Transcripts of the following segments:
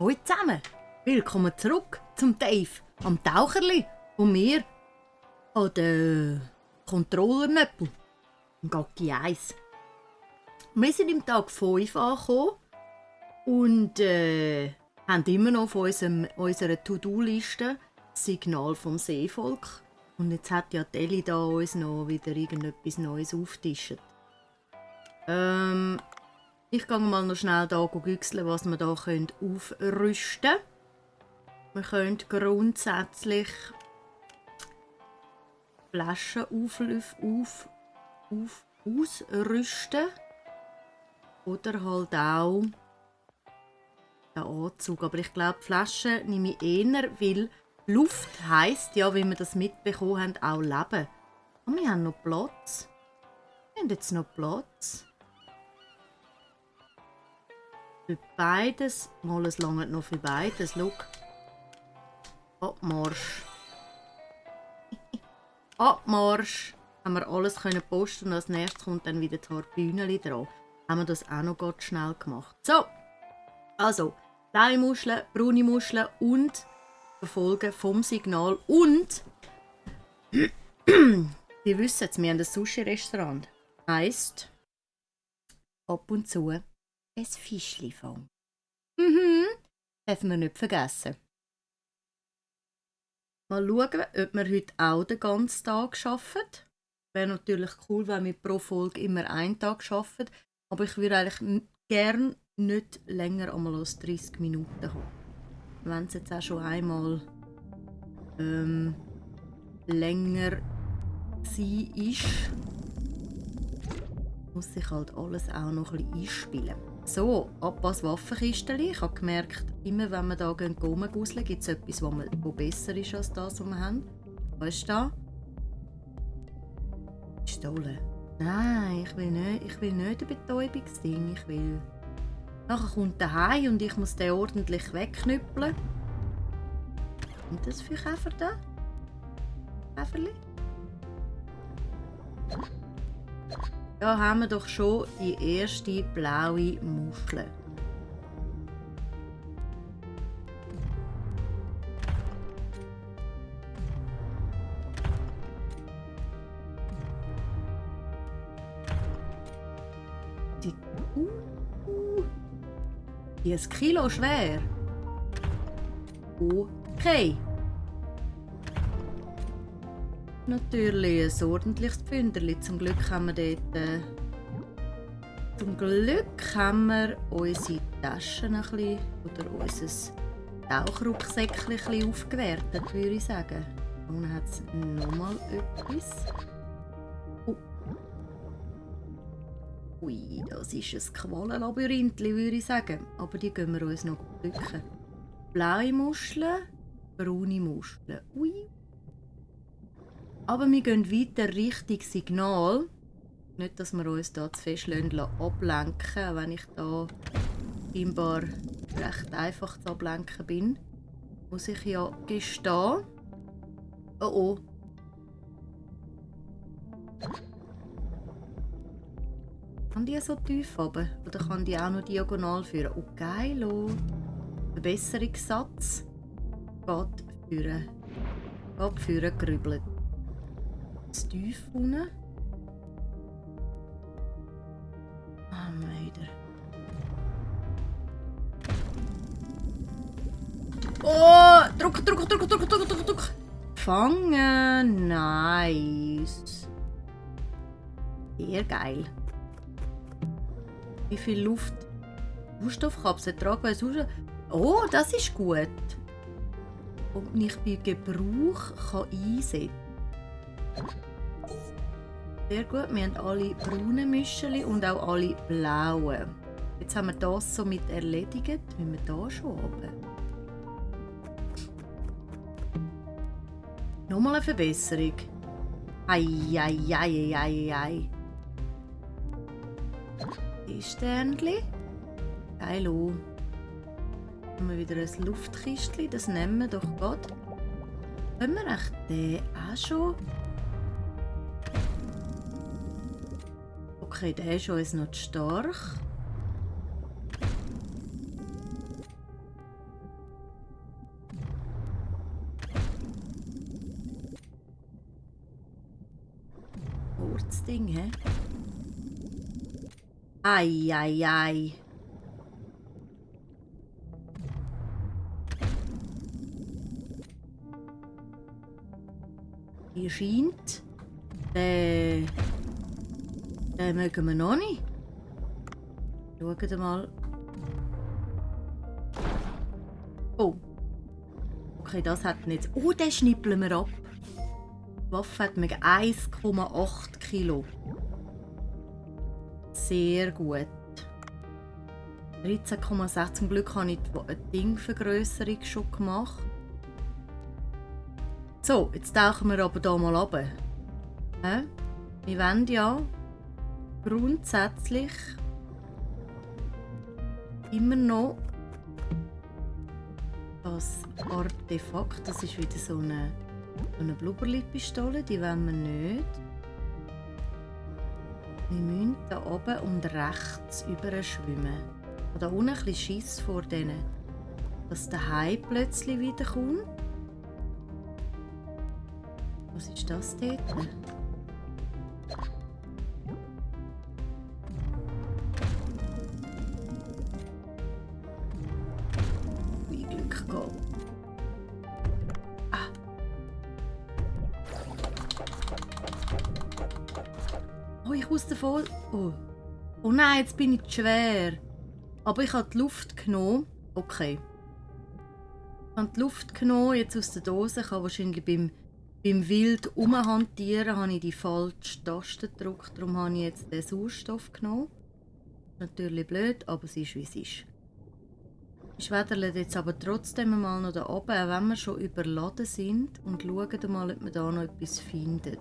Hallo zusammen, willkommen zurück zum Dave am Taucherli und mir an den Controllernöppel im Gacki 1. Wir sind im Tag 5 angekommen und haben immer noch auf unserer To-Do-Liste das Signal vom Seevolk. Und jetzt hat ja Telly da uns noch wieder irgendetwas Neues aufgetischt. Ich gehe mal noch schnell da güchseln, was wir da aufrüsten können. Wir können grundsätzlich Flaschen ausrüsten. Oder halt auch den Anzug. Aber ich glaube, Flaschen nehme ich eher, weil Luft heisst ja, wie wir das mitbekommen haben, auch Leben. Und wir haben noch Platz. Wir haben jetzt noch Platz. Für beides. Mal, es langt noch für beides. Schau. Abmarsch. Abmarsch. Haben wir alles posten und als nächstes kommt dann wieder das Harpüneli dran. Haben wir das auch noch ganz schnell gemacht. So. Also, blaue Muscheln, braune Muscheln und Verfolgen vom Signal. Und wir wissen jetzt, wir haben ein Sushi-Restaurant. Heisst, ab und zu ein Fischli fangen. Dürfen wir nicht vergessen. Mal schauen, ob wir heute auch den ganzen Tag arbeiten. Wäre natürlich cool, wenn wir pro Folge immer einen Tag arbeiten. Aber ich würde eigentlich gerne nicht länger als 30 Minuten haben. Wenn es jetzt auch schon einmal länger war, muss sich halt alles auch noch ein bisschen einspielen. So, ab das Waffenkisteli. Ich habe gemerkt, immer wenn wir hier rumguseln, gibt es etwas, das besser ist als das, was wir haben. Was ist da? Pistole. Nein, ich will nicht ein Betäubungsding. Ich will... Nachher kommt der Hai und ich muss den ordentlich wegknüppeln. Und das für Käfer da? Käferli? Da haben wir doch schon die erste blaue Muschel. Die ist 1 Kilo schwer. Okay. Natürlich ein ordentliches Pfünderli. Zum Glück haben wir dort... unsere Taschen ein bisschen, oder unser Tauchrucksäckchen ein bisschen aufgewertet, würde ich sagen. Und dann hat es nochmal etwas. Ui, das ist ein Qualenlabyrinth, würde ich sagen. Aber die gehen wir uns noch pflücken. Blaue Muscheln, braune Muscheln. Ui. Aber wir gehen weiter Richtung Signal. Nicht, dass wir uns hier zu fest ablenken, wenn ich da scheinbar recht einfach zu ablenken bin. Muss ich ja gestehen. Oh. Kann die so tief runter? Oder kann die auch noch diagonal führen? Oh, geil. Verbesserungssatz. Geht führen gerübelt. Zu tief unten. Wieder. Oh! Druck! Fangen! Nice! Sehr geil. Wie viel Sauerstoffkapsel tragen wir raus? Oh, das ist gut. Und ich bei Gebrauch einsetzen kann. Sehr gut, wir haben alle braunen Mischeli und auch alle blauen. Jetzt haben wir das somit erledigt, wie wir hier schon haben. Nochmal eine Verbesserung. Ei. Die Sternchen. Geil. Haben wir wieder ein Luftkistchen, das nehmen wir doch gerade. Können wir echt den auch schon? Okay, der ist uns noch zu stark. das Ding, hä? Ei, ei, ei. Hier scheint. Den mögen wir noch nicht. Schauen mal. Oh. Okay, das hat nicht. Oh, den schnippeln wir ab. Die Waffe hat 1,8 Kilo. Sehr gut. 13,6. Zum Glück habe ich eine Dingvergrösserung schon gemacht. So, jetzt tauchen wir aber hier mal runter. Wir wollen ja grundsätzlich immer noch das Artefakt. Das ist wieder so eine Blubberli-Pistole, die wollen wir nicht. Wir müssen hier oben und rechts überschwimmen. Ich habe da unten ein bisschen Schiss vor denen, dass der Hai plötzlich wiederkommt. Was ist das dort? Wie Glück gehabt. Ah. Oh, ich muss davon. Oh nein, jetzt bin ich schwer. Aber ich habe die Luft genommen. Okay. Ich habe die Luft genommen, jetzt aus der Dose. Ich habe wahrscheinlich beim Wild umhantieren habe ich die falsche Taste gedrückt. Darum habe ich jetzt den Sauerstoff genommen. Natürlich blöd, aber es ist wie es ist. Ich schwedere jetzt aber trotzdem mal noch da oben, auch wenn wir schon überladen sind. Und schauen mal, ob wir da noch etwas finden.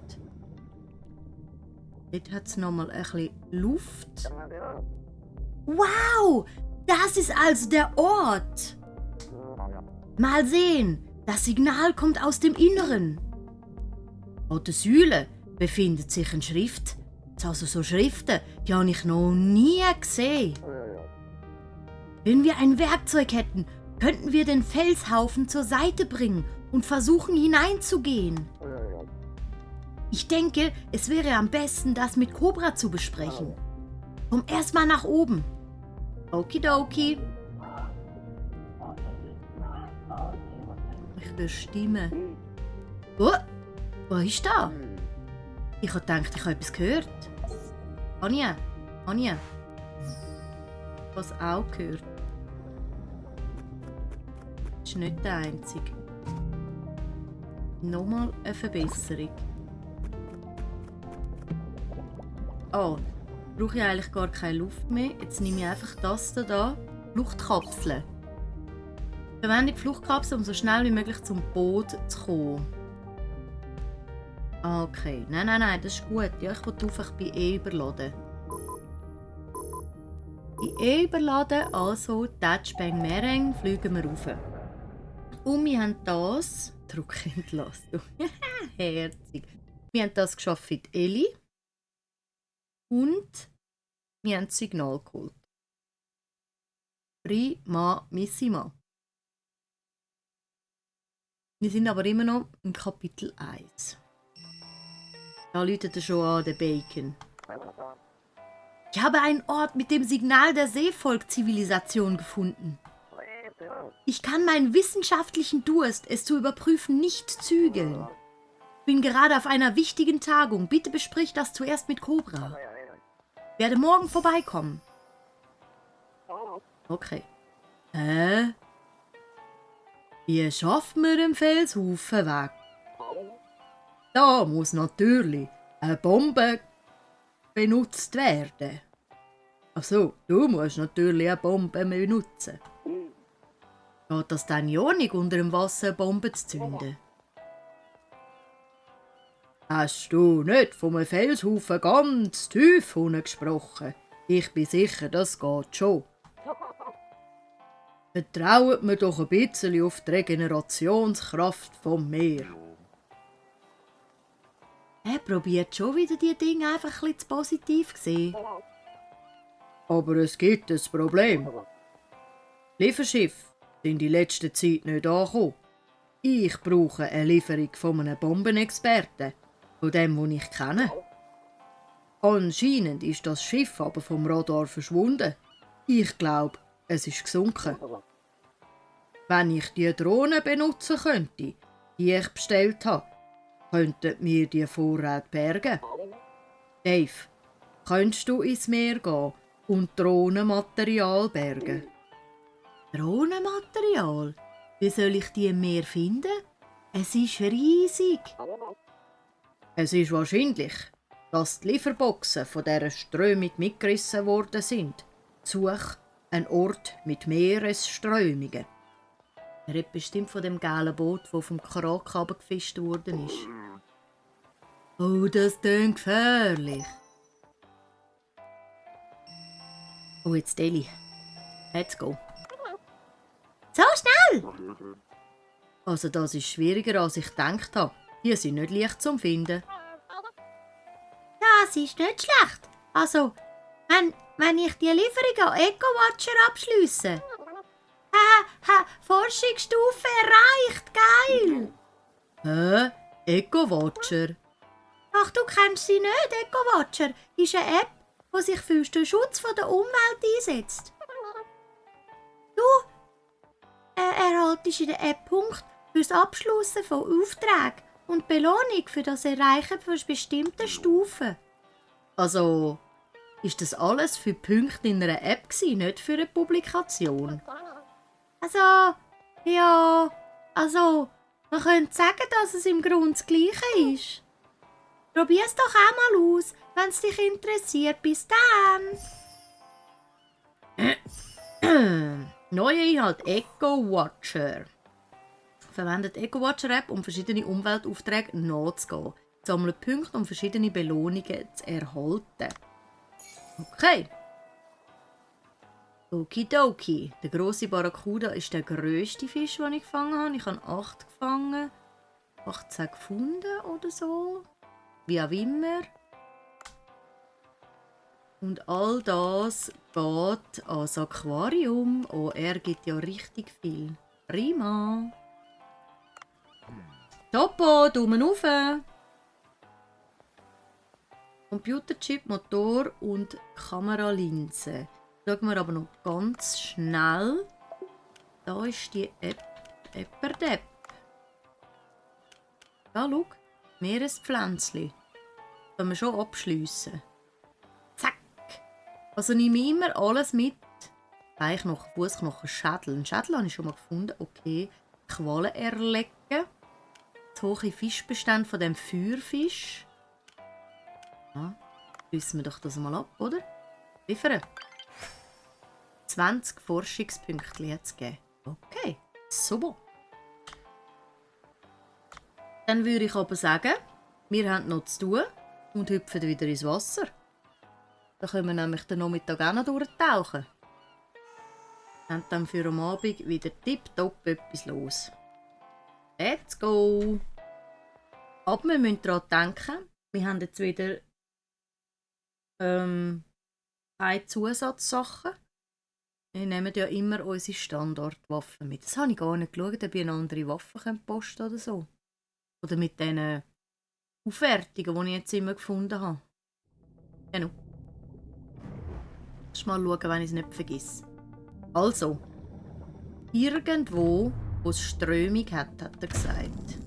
Dort hat es noch mal ein bisschen Luft. Wow! Das ist also der Ort! Mal sehen! Das Signal kommt aus dem Inneren. An der Säule befindet sich eine Schrift. Also so Schriften, die habe ich noch nie gesehen. Wenn wir ein Werkzeug hätten, könnten wir den Felshaufen zur Seite bringen und versuchen hineinzugehen. Ich denke, es wäre am besten, das mit Cobra zu besprechen. Komm erst mal nach oben. Okidoki. Ich höre Stimmen. Oh, was ist da? Ich habe gedacht, ich habe etwas gehört. Anja. Was auch gehört. Das ist nicht der einzige. Nochmal eine Verbesserung. Oh, brauche ich eigentlich gar keine Luft mehr. Jetzt nehme ich einfach das hier. Fluchtkapseln. Verwende die Fluchtkapsel, um so schnell wie möglich zum Boot zu kommen. Okay, nein, das ist gut. Ja, ich will auf, ich bin überladen. Ich bin überladen, also Tatsch, Bang, Mereng, fliegen wir rauf. Und wir haben das... Druckentlastung. Herzig. Wir haben das geschafft für die Elli. Und wir haben das Signal geholt. Primissima. Wir sind aber immer noch im Kapitel 1. Da läutet er schon an, der Bacon. Ich habe einen Ort mit dem Signal der Seevolk-Zivilisation gefunden. Ich kann meinen wissenschaftlichen Durst, es zu überprüfen, nicht zügeln. Ich bin gerade auf einer wichtigen Tagung. Bitte besprich das zuerst mit Cobra. Ich werde morgen vorbeikommen. Okay. Wie schafft man den Felshaufen weg? Da muss natürlich eine Bombe benutzt werden. Achso, du musst natürlich eine Bombe benutzen. Geht das dann ja nicht, unter dem Wasser eine Bombe zu zünden? Hast du nicht von einem Felshaufen ganz tief unten gesprochen? Ich bin sicher, das geht schon. Vertraut mir doch ein bisschen auf die Regenerationskraft vom Meer. Er probiert schon wieder die Dinge einfach ein bisschen positiv zu sehen. Aber es gibt ein Problem. Lieferschiffe sind in letzter Zeit nicht angekommen. Ich brauche eine Lieferung von einem Bombenexperten, von dem, den ich kenne. Anscheinend ist das Schiff aber vom Radar verschwunden. Ich glaube, es ist gesunken. Wenn ich die Drohne benutzen könnte, die ich bestellt habe, könnten wir die Vorräte bergen. Dave, könntest du ins Meer gehen und Drohnenmaterial bergen? Drohnenmaterial? Wie soll ich die im Meer finden? Es ist riesig. Es ist wahrscheinlich, dass die Lieferboxen von dieser Strömung mitgerissen worden sind. Such einen Ort mit Meeresströmungen. Er redet bestimmt von dem gelben Boot, das vom Krakau gefischt worden ist. Oh, das klingt gefährlich. Oh, jetzt Deli. Let's go. So schnell! Also das ist schwieriger, als ich gedacht habe. Die sind nicht leicht zu finden. Das ist nicht schlecht. Also, wenn ich die Lieferung an EcoWatcher abschliesse. Forschungsstufe erreicht, geil! Hä? EcoWatcher? Ach, du kennst sie nicht, EcoWatcher ist eine App, die sich für den Schutz der Umwelt einsetzt. Du erhaltest in der App Punkte für das Abschliessen von Aufträgen und Belohnung für das Erreichen von bestimmten Stufen. Also, ist das alles für Punkte in einer App gewesen, nicht für eine Publikation? Man könnte sagen, dass es im Grunde das Gleiche ist. Probier es doch auch mal aus, wenn es dich interessiert. Bis dann! Neuer Inhalt EcoWatcher. Verwendet die EcoWatcher-App, um verschiedene Umweltaufträge nachzugehen. Sammelt Punkte, um verschiedene Belohnungen zu erhalten. Okay. Okidoki. Der grosse Barracuda ist der grösste Fisch, den ich gefangen habe. Ich habe 8 gefangen. 18 gefunden oder so. Wie auch immer. Und all das geht ans Aquarium. Oh, er gibt ja richtig viel. Prima. Topo, Daumen rauf. Computerchip, Motor und Kameralinse. Schauen wir aber noch ganz schnell. Da ist die App. Epperdepp. Da, schau. Meerespflänzli. Können wir schon abschliessen. Zack. Also nehme ich immer alles mit. Beinknochen, Fußknochen, Schädel. Einen Schädel habe ich schon mal gefunden. Okay. Qualen erlegen. Das hohe Fischbestand von dem Feuerfisch. Ja, schliessen wir doch das mal ab, oder? Liefern. 20 Forschungspunkte hat es gegeben. Okay, super. Dann würde ich aber sagen, wir haben noch zu tun und hüpfen wieder ins Wasser. Da können wir nämlich den Nachmittag auch noch durchtauchen. Wir haben dann für am Abend wieder tipptopp etwas los. Let's go! Aber wir müssen daran denken, wir haben jetzt wieder keine Zusatzsachen. Wir nehmen ja immer unsere Standardwaffen mit. Das habe ich gar nicht geschaut, ob ich eine andere Waffe posten oder so. Oder mit diesen Aufwertungen, die ich jetzt immer gefunden habe. Genau. Lass mal schauen, wenn ich es nicht vergesse. Also, irgendwo, wo es Strömung hat, hat er gesagt.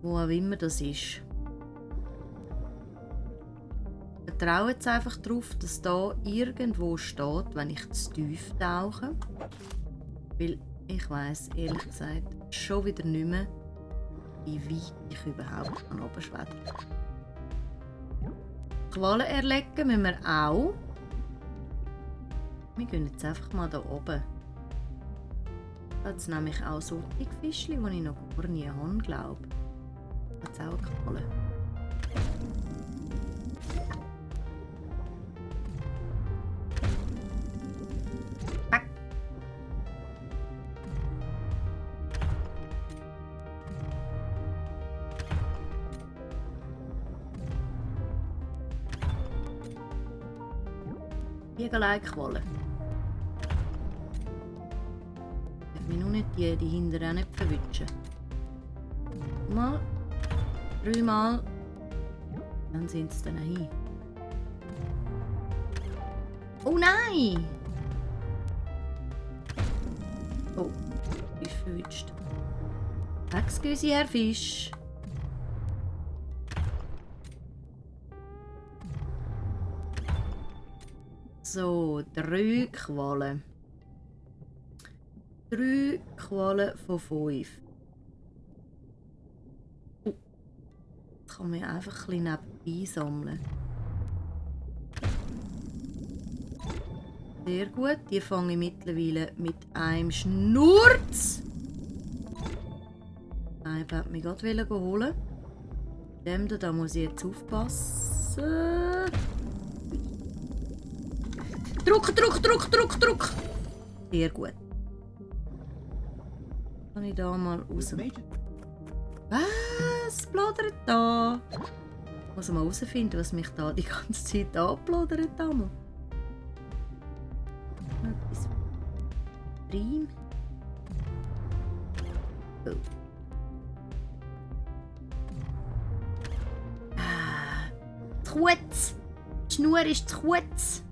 Wo auch immer das ist. Vertraue jetzt einfach darauf, dass da irgendwo steht, wenn ich zu tief tauche. Weil ich weiss, ehrlich gesagt, schon wieder nicht mehr, wie weit ich überhaupt runterschwätzen kann. Qualen erlegen müssen wir auch. Wir gehen jetzt einfach mal da oben. Jetzt nehme ich auch solche Fischchen, die ich noch gar nie habe, glaube ich. Jetzt auch eine Qualle. Qualle. Ich will nur nicht die hinterher nicht verwischen. Mal, 3 Mal. Dann sind sie dann hin. Oh nein! Oh, Fisch verwünscht. Excuse, Herr Fisch. So, 3 Qualen. 3 Qualen von 5. Oh, das kann man einfach ein bisschen nebenbei sammeln. Sehr gut, die fange ich mittlerweile mit einem Schnurz. Nein, ich wollte mich gerade holen. Dem da muss ich jetzt aufpassen. Druck, Druck, Druck, Druck, Druck. Sehr gut. Kann ich da mal raus? Was plaudert da? Ich muss mal herausfinden, was mich da die ganze Zeit anplaudert. Etwas rein. Oh. Zu kurz. Die Schnur ist zu kurz.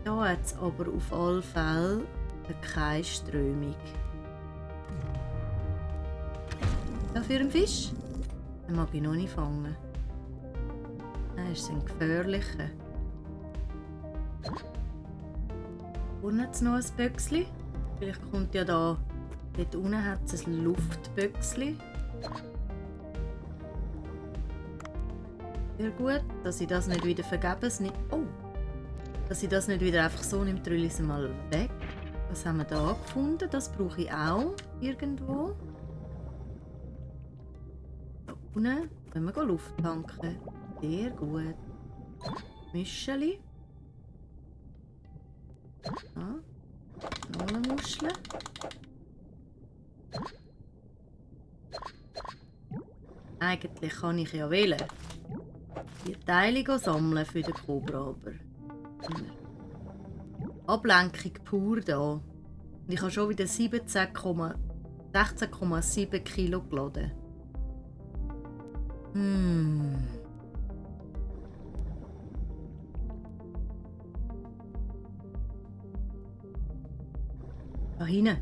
Da hat es aber auf alle Fälle keine Strömung. Da für einen Fisch? Den mag ich noch nicht fangen. Das ist ein gefährlicher. Unten hat es noch ein Böckchen. Vielleicht kommt ja da. Dort unten hat es ein Luftböckchen. Sehr gut, dass ich das nicht wieder vergebens nicht. Oh! Dass ich das nicht wieder einfach so nehme, trülle ich es mal weg. Was haben wir da gefunden? Das brauche ich auch irgendwo. Da unten können wir Luft tanken. Sehr gut. Mischeli. Ja. Noch eine Muschel. Eigentlich kann ich ja wählen. Die Teile sammeln für den Cobra, aber Ablenkung pur da. Und ich habe schon wieder 16,7 Kilo geladen. Da hinten.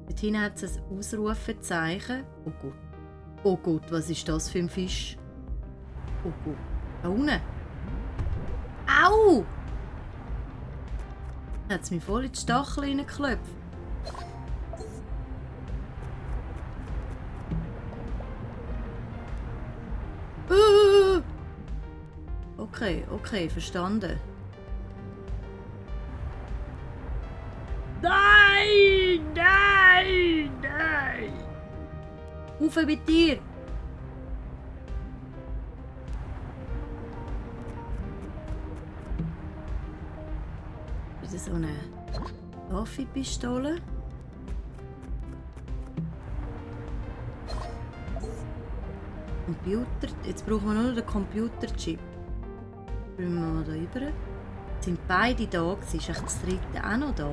Dort hinten hat es ein Ausrufezeichen. Oh Gott. Oh Gott, was ist das für ein Fisch? Oh Gott. Da unten. Au! Hat es mich voll in die Stachel reingeklopft. Okay, okay, verstanden. Nein! Nein! Nein! Auf mit dir! Wieder so eine Waffe-Pistole. Computer. Jetzt brauchen wir nur den Computerchip. Bringen wir mal da rüber. Sind beide da gewesen? Ist echt das dritte auch noch da?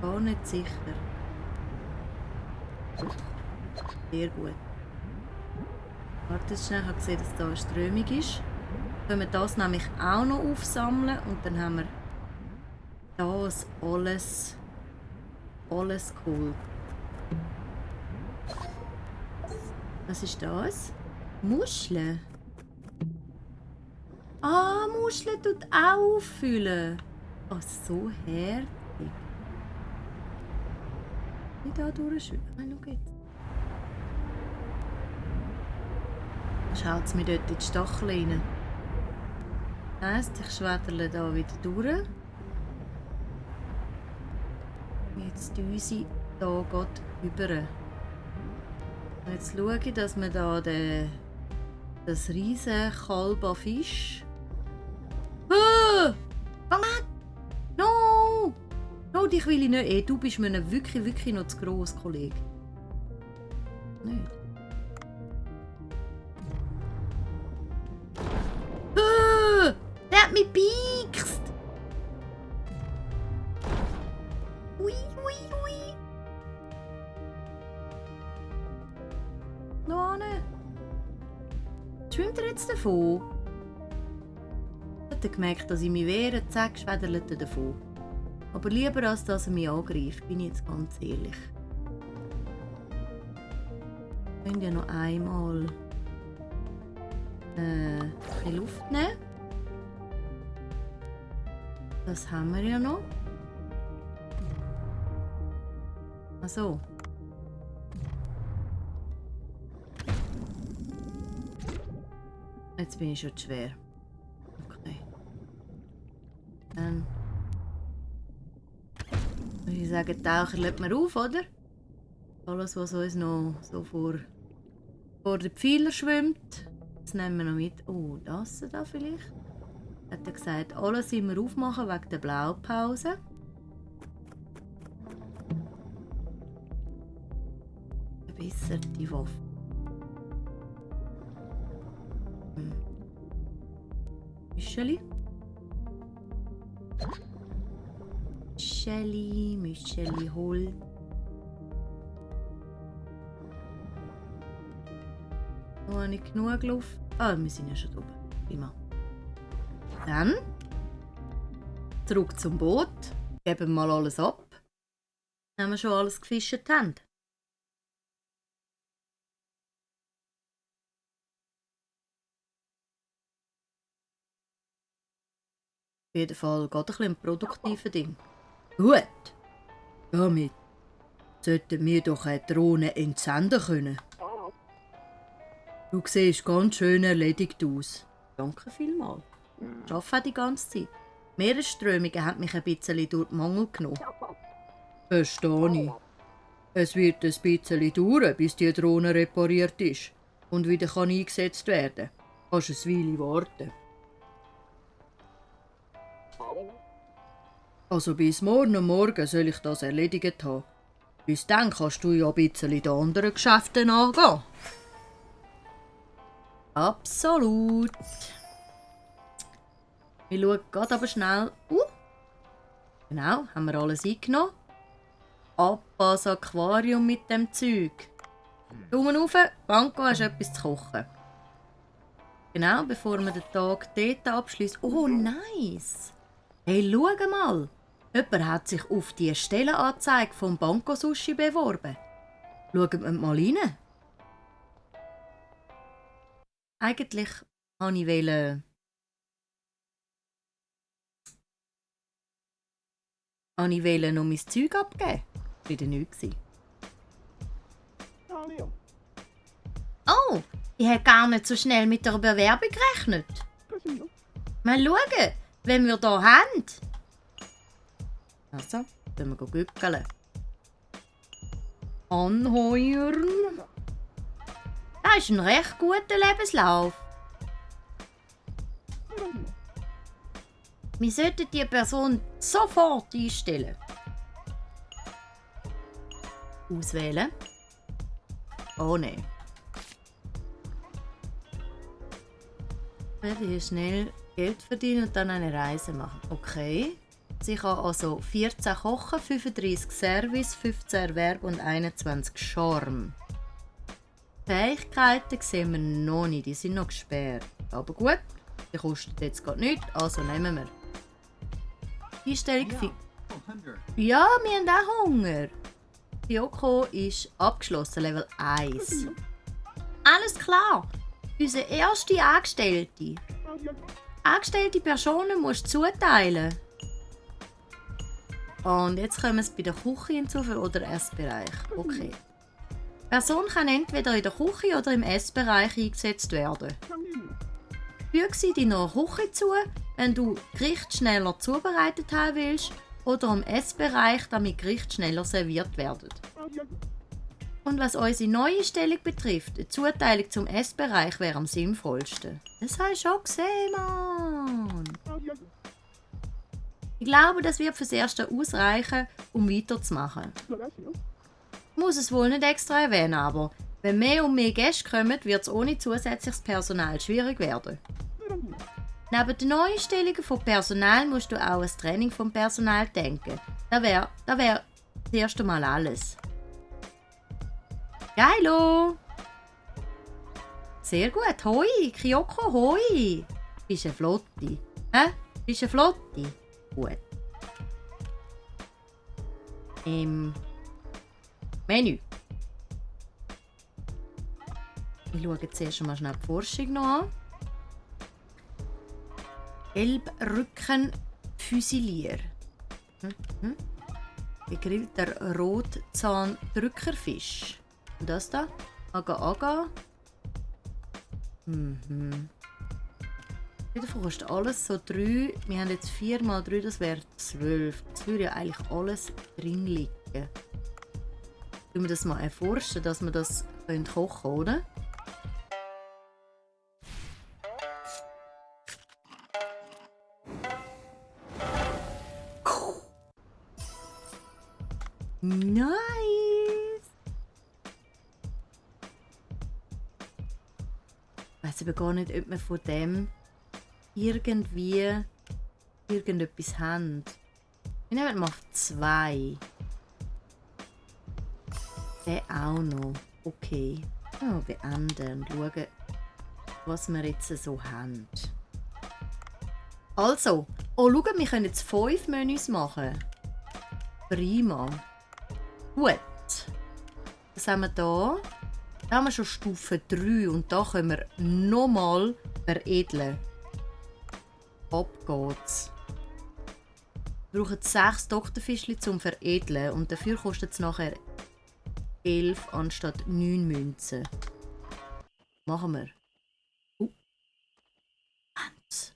Gar nicht sicher. Sehr gut. Warte schnell, ich habe gesehen, dass da eine Strömung ist. Können wir das nämlich auch noch aufsammeln und dann haben wir das alles geholt. Was ist das? Muscheln? Ah, Muscheln tut auch auffüllen. Oh, so herzig. Nicht da durchschwimmen. Nein, schau jetzt. Schaut es mir dort in die Stachel rein. Das heisst, ich schwedderle da wieder durch. Jetzt düse ich hier gerade rüber. Jetzt schaue ich, dass wir da das riesen Kalb an Fisch. Fang weg! No! No, dich will ich nicht. Du bist mir wirklich, wirklich noch zu gross, Kollege. Nicht. Der hat mich gepiekst! Ui, ui, ui! noch hin? Schwimmt er jetzt davon? Hat er gemerkt, dass ich mich wehre, zack, schwedert er davon. Aber lieber, als dass er mich angreift, bin ich jetzt ganz ehrlich. Wir können ja noch einmal ein bisschen Luft nehmen. Das haben wir ja noch. Also. Jetzt bin ich schon zu schwer. Okay. Dann würde ich sagen, Taucher lädt man auf, oder? Alles, was uns noch so vor den Pfeiler schwimmt, das nehmen wir noch mit. Oh, das da vielleicht? Hat er gesagt, alles immer aufmachen wegen der Blaupause. Verbesserte Waffe. Mischeli. Mischeli, Holz. Da habe ich genug Luft. Ah, wir sind ja schon oben. Immer. Dann zurück zum Boot. Geben mal alles ab. Wenn wir schon alles gefischt haben. Auf jeden Fall geht ein bisschen produktives Ding. Gut. Damit sollten wir doch eine Drohne entsenden können. Du siehst ganz schön erledigt aus. Danke vielmals. Ich arbeite die ganze Zeit. Die Meeresströmungen haben mich ein bisschen durch den Mangel genommen. Verstehe ich. Es wird ein bisschen dauern, bis die Drohne repariert ist und wieder eingesetzt werden kann. Kannst ein Weile warten. Also bis morgen soll ich das erledigt haben. Bis dann kannst du ja ein bisschen den anderen Geschäften nachgehen. Absolut. Wir schauen gerade aber schnell. Genau, haben wir alles eingenommen. Ab ans Aquarium mit dem Zeug. Daumen rauf, Banco, hast du etwas zu kochen. Genau, bevor wir den Tag dort abschließen. Oh, nice! Hey, schau mal! Jemand hat sich auf die Stellenanzeige vom Banco Sushi beworben. Schauen wir mal rein. Eigentlich wollte ich noch mein Zeug abgeben. Das war nichts. Oh, ich hätte gar nicht so schnell mit der Bewerbung gerechnet. Mal schauen, wen wir hier haben. Also, können wir gückeln. Anheuern. Das ist ein recht guter Lebenslauf. Wir sollten die Person sofort einstellen. Auswählen. Oh nein. Ich will schnell Geld verdienen und dann eine Reise machen. Okay. Sie kann also 14 kochen, 35 Service, 15 Erwerb und 21 Charme. Fähigkeiten sehen wir noch nicht, die sind noch gesperrt. Aber gut, die kosten jetzt gerade nichts, also nehmen wir. Einstellung für... Ja, wir haben auch Hunger. Yoko ist abgeschlossen, Level 1. Alles klar, unsere erste Angestellte. Angestellte Personen musst du zuteilen. Und jetzt kommen wir bei der Küche hinzu oder Essbereich. Okay. Die Person kann entweder in der Küche oder im Essbereich eingesetzt werden. Füge sie deiner Küche zu, wenn du Gericht schneller zubereitet haben willst, oder im Essbereich, damit Gericht schneller serviert werden. Und was unsere neue Stellung betrifft, eine Zuteilung zum Essbereich wäre am sinnvollsten. Das hast du schon gesehen, Mann! Ich glaube, das wird fürs Erste ausreichen, um weiterzumachen. Ich muss es wohl nicht extra erwähnen, aber wenn mehr und mehr Gäste kommen, wird es ohne zusätzliches Personal schwierig werden. Neben den Neueinstellungen von Personal musst du auch an das Training vom Personal denken. Das wär das erste Mal alles. Geilo! Sehr gut. Hoi, Kyoko, hoi. Bist eine Flotte. Hä? Bist eine Flotte? Gut. Im Menü. Wir schauen zuerst mal schnell die Forschung noch an. Gelbrücken-Füsilier. Gegrillter Rotzahn-Drückerfisch. Und das da? Aga-Aga. Davon kostet alles so 3. Wir haben jetzt 4 mal 3, das wäre 12. Das würde ja eigentlich alles drin liegen. Wenn wir das mal erforschen, dass wir das kochen können, oder? Nice! Ich weiss aber gar nicht, ob wir von dem irgendwie irgendetwas haben. Wir nehmen mal 2. Den auch noch. Okay. Oh, beenden und schauen, was wir jetzt so haben. Also, oh, schau, wir können jetzt 5 Menüs machen. Prima. Gut. Was haben wir da? Da haben wir schon Stufe 3 und da können wir nochmal veredeln. Ab geht's. Wir brauchen 6 Doktorfischli zum Veredeln und dafür kostet es nachher 11 anstatt 9 Münzen. Machen wir. 1.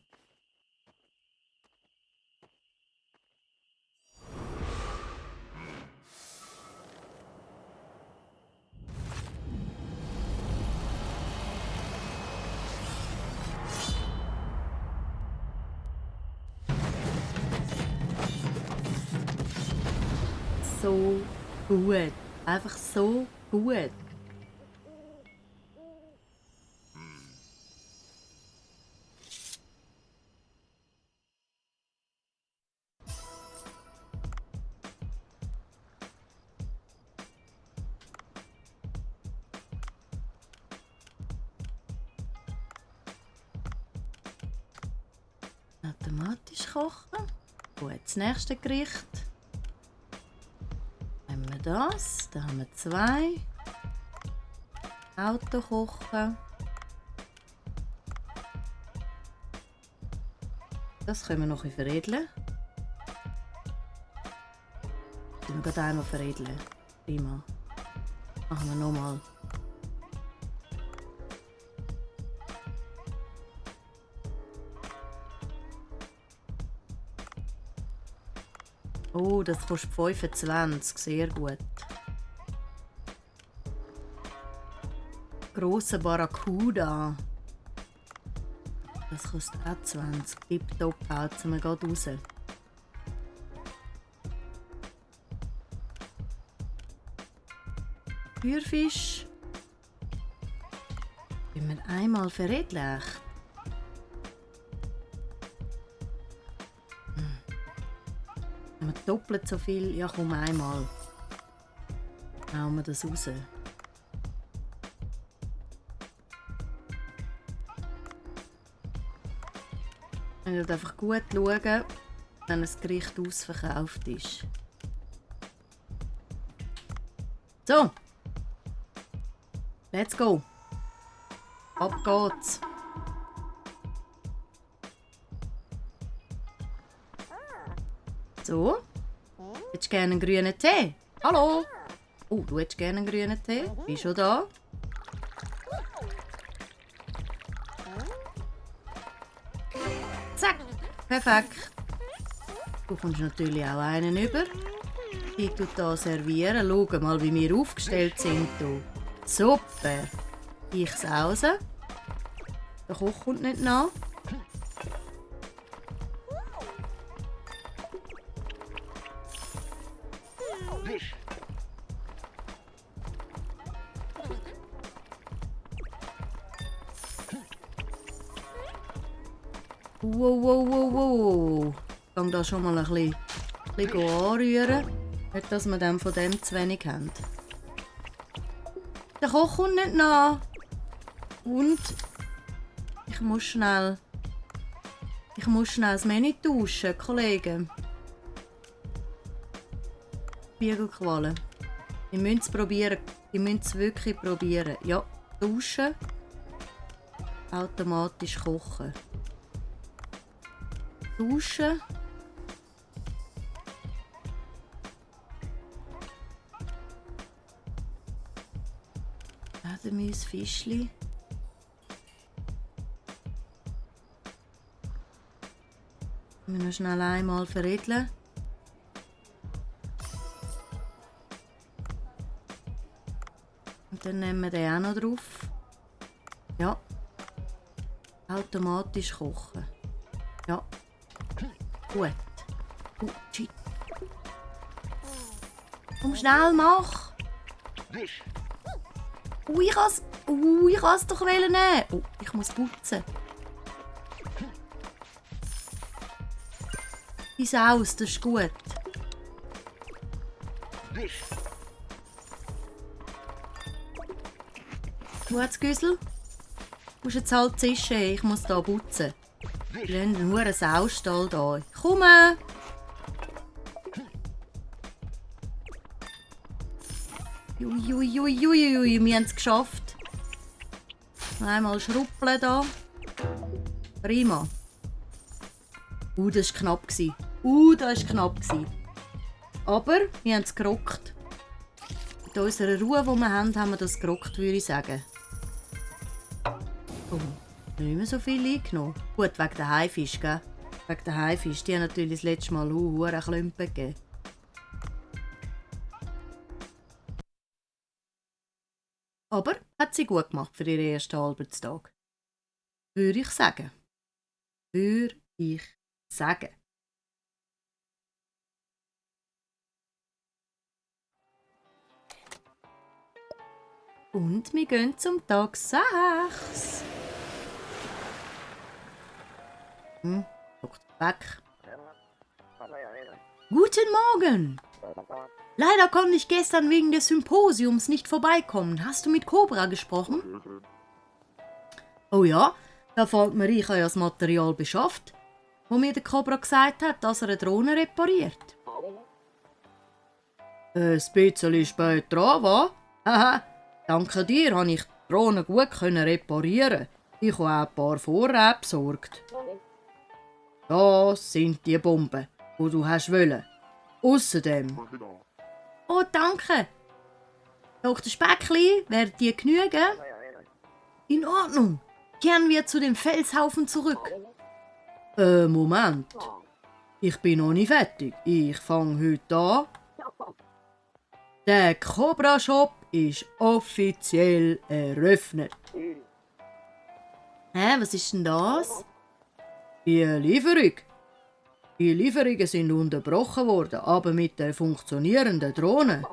So gut. Einfach so gut. Automatisch kochen. Gut, das nächste Gericht. Haben wir das. Da haben wir 2. Auto kochen. Das können wir noch veredeln. Wir gerade einmal veredeln. Prima. Machen wir nochmal. Oh, das kostet 25. Sehr gut. Grosser Barracuda. Das kostet auch 20. Tipptopp, hautzen wir gerade raus. Feuerfisch. Wenn wir einmal veredeln. Wenn wir doppelt so viel, ja komm, einmal. Hauen wir das raus. Wir müssen einfach gut schauen, wenn das Gericht ausverkauft ist. So. Let's go. Ab geht's. So. Hättest du gerne einen grünen Tee? Hallo? Oh, du hättest gerne einen grünen Tee? Bist schon da? Zack. Perfekt. Du kommst natürlich auch einen über. Ich tue hier servieren. Schau mal, wie wir aufgestellt sind. Super. Ich raus. Der Koch kommt nicht nach. Wow. Ich kann da schon mal ein bisschen anrühren. Nicht, dass wir dann von dem zu wenig haben. Der Koch kommt nicht nach. Und ich muss schnell das Menü tauschen, Kollegen. Spiegelqualen. Ich müsst es probieren. Ich müsst es wirklich probieren. Ja, tauschen. Automatisch kochen. Tauschen. Mein Fischli. Wir müssen schnell einmal veredeln. Und dann nehmen wir den auch noch drauf. Ja. Automatisch kochen. Ja. Gut. Shit. Komm schnell, mach! Ich kann es doch nehmen. Oh, ich muss putzen. Bis aus, das ist gut. Gutes Güssel. Du musst jetzt halt zischen, ich muss hier putzen. Wir lassen nur einen Saustall da. Komm! Ui, wir haben es geschafft. Einmal schruppeln da. Prima. Das war knapp. Das war knapp. Aber wir haben es gerockt. Mit unserer Ruhe, die wir haben wir das gerockt, würde ich sagen. Oh, nicht mehr so viel eingenommen. Gut, wegen der Haifisch, gell? Wegen der Haifisch. Die haben natürlich das letzte Mal hure Klumpen gegeben. Aber hat sie gut gemacht für ihren ersten Arbeitstag. Würde ich sagen. Und wir gehen zum Tag 6. Dr. Beck. Guten Morgen! Leider konnte ich gestern wegen des Symposiums nicht vorbeikommen. Hast du mit Cobra gesprochen? Oh ja, da fällt mir ein, ich habe ja das Material beschafft, wo mir der Cobra gesagt hat, dass er eine Drohne repariert. Ein bisschen spät dran, wa? Haha, danke dir konnte ich die Drohne gut reparieren. Ich habe auch ein paar Vorräte besorgt. Das sind die Bomben, die du hast wollen. Außerdem. Oh, danke. Dr. Speckli, werden die genügen? In Ordnung. Kehren wir zu dem Felshaufen zurück. Moment. Ich bin noch nicht fertig. Ich fange heute an. Der Cobra Shop ist offiziell eröffnet. Was ist denn das? Die Lieferung. Die Lieferungen sind unterbrochen worden, aber mit der funktionierenden Drohne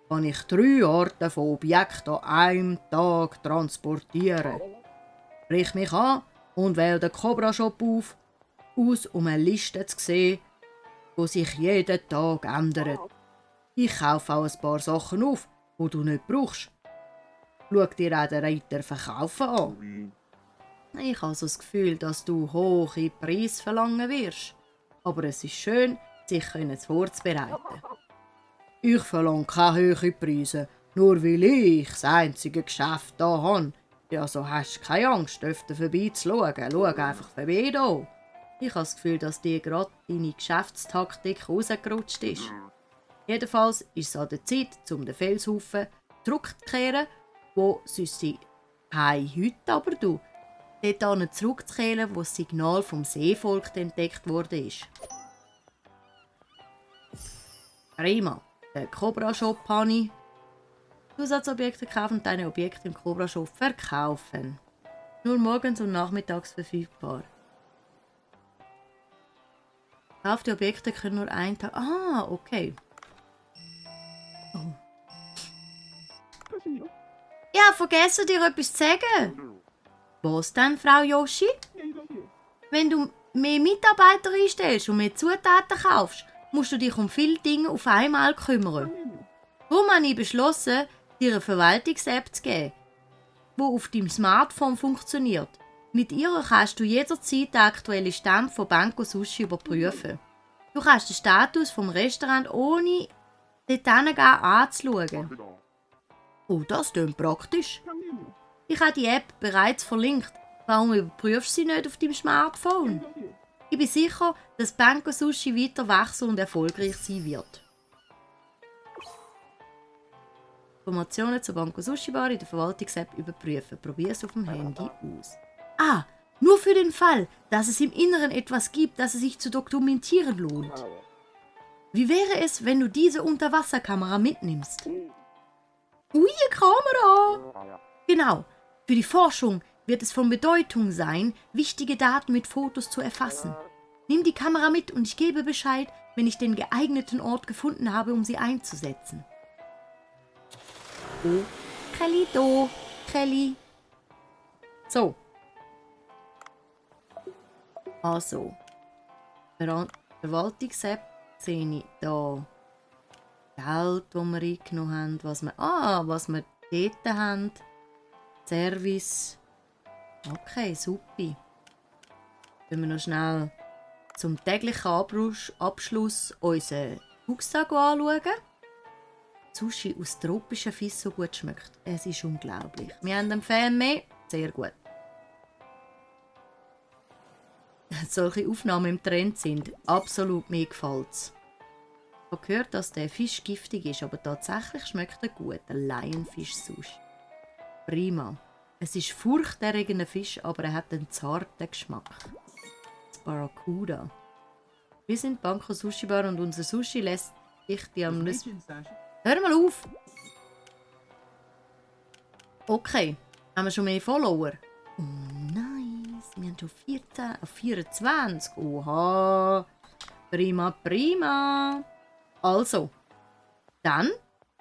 kann ich 3 Arten von Objekten an einem Tag transportieren. Sprich mich an und wähle den Cobra Shop aus, um eine Liste zu sehen, die sich jeden Tag ändert. Ich kaufe auch ein paar Sachen auf, die du nicht brauchst. Schau dir auch den Reiter Verkaufen an. Ich habe so das Gefühl, dass du hohe Preise verlangen wirst. Aber es ist schön, sich vorzubereiten. Ich verlange keine hohen Preise, nur weil ich das einzige Geschäft hier habe. Ja, so hast du keine Angst, öfter vorbeizuschauen. Schau einfach vorbei hier. Ich habe das Gefühl, dass dir gerade deine Geschäftstaktik rausgerutscht ist. Jedenfalls ist es an der Zeit, um den Felshaufen zurückzukehren, wo Süssi heute aber du dort zurückzukehren, wo das Signal vom Seevolk entdeckt wurde. Prima. Den Cobra Shop habe ich. Zusatzobjekte kaufen und deine Objekte im Cobra Shop verkaufen. Nur morgens und nachmittags verfügbar. Gekaufte Objekte können nur einen Tag. Ah, okay. Oh. Ich habe vergessen, dir etwas zu sagen. Was denn, Frau Yoshi? Wenn du mehr Mitarbeiter einstellst und mehr Zutaten kaufst, musst du dich um viele Dinge auf einmal kümmern. Darum habe ich beschlossen, dir eine Verwaltungs-App zu geben, die auf deinem Smartphone funktioniert. Mit ihr kannst du jederzeit den aktuellen Stand von Banco Sushi überprüfen. Du kannst den Status vom Restaurant ohne dort hingehen anzuschauen. Oh, das klingt praktisch. Ich habe die App bereits verlinkt. Warum überprüfst du sie nicht auf deinem Smartphone? Ich bin sicher, dass Banco Sushi weiter wachsen und erfolgreich sein wird. Informationen zur Banco Sushi Bar in der Verwaltungs-App überprüfen. Probier es auf dem Handy aus. Ah, nur für den Fall, dass es im Inneren etwas gibt, das es sich zu dokumentieren lohnt. Wie wäre es, wenn du diese Unterwasserkamera mitnimmst? Ui, eine Kamera! Genau, für die Forschung wird es von Bedeutung sein, wichtige Daten mit Fotos zu erfassen. Nimm die Kamera mit und ich gebe Bescheid, wenn ich den geeigneten Ort gefunden habe, um sie einzusetzen. Oh, Kelly, do, Kelly. So. Also, Verwaltungs-App sehe ich hier Geld, das wir eingenommen haben, was wir dort haben. Service. Okay, super. Wenn wir noch schnell zum täglichen Abschluss unseren Rucksack anschauen. Sushi aus tropischen Fisch so gut schmeckt. Es ist unglaublich. Wir haben einen Fan mehr. Sehr gut. Solche Aufnahmen im Trend sind. Absolut, mir gefällt's. Ich habe gehört, dass der Fisch giftig ist, aber tatsächlich schmeckt er gut. Der Lionfisch-Sushi. Prima. Es ist furchterregender Fisch, aber er hat einen zarten Geschmack. Das Barracuda. Wir sind Banco Sushi Bar und unser Sushi lässt dich die am Hör mal auf! Okay, haben wir schon mehr Follower? Oh nice, wir haben schon 14, 24. Oha! Prima, prima! Also, dann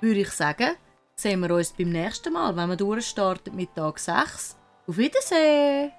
würde ich sagen, sehen wir uns beim nächsten Mal, wenn wir durchstarten mit Tag 6. Auf Wiedersehen!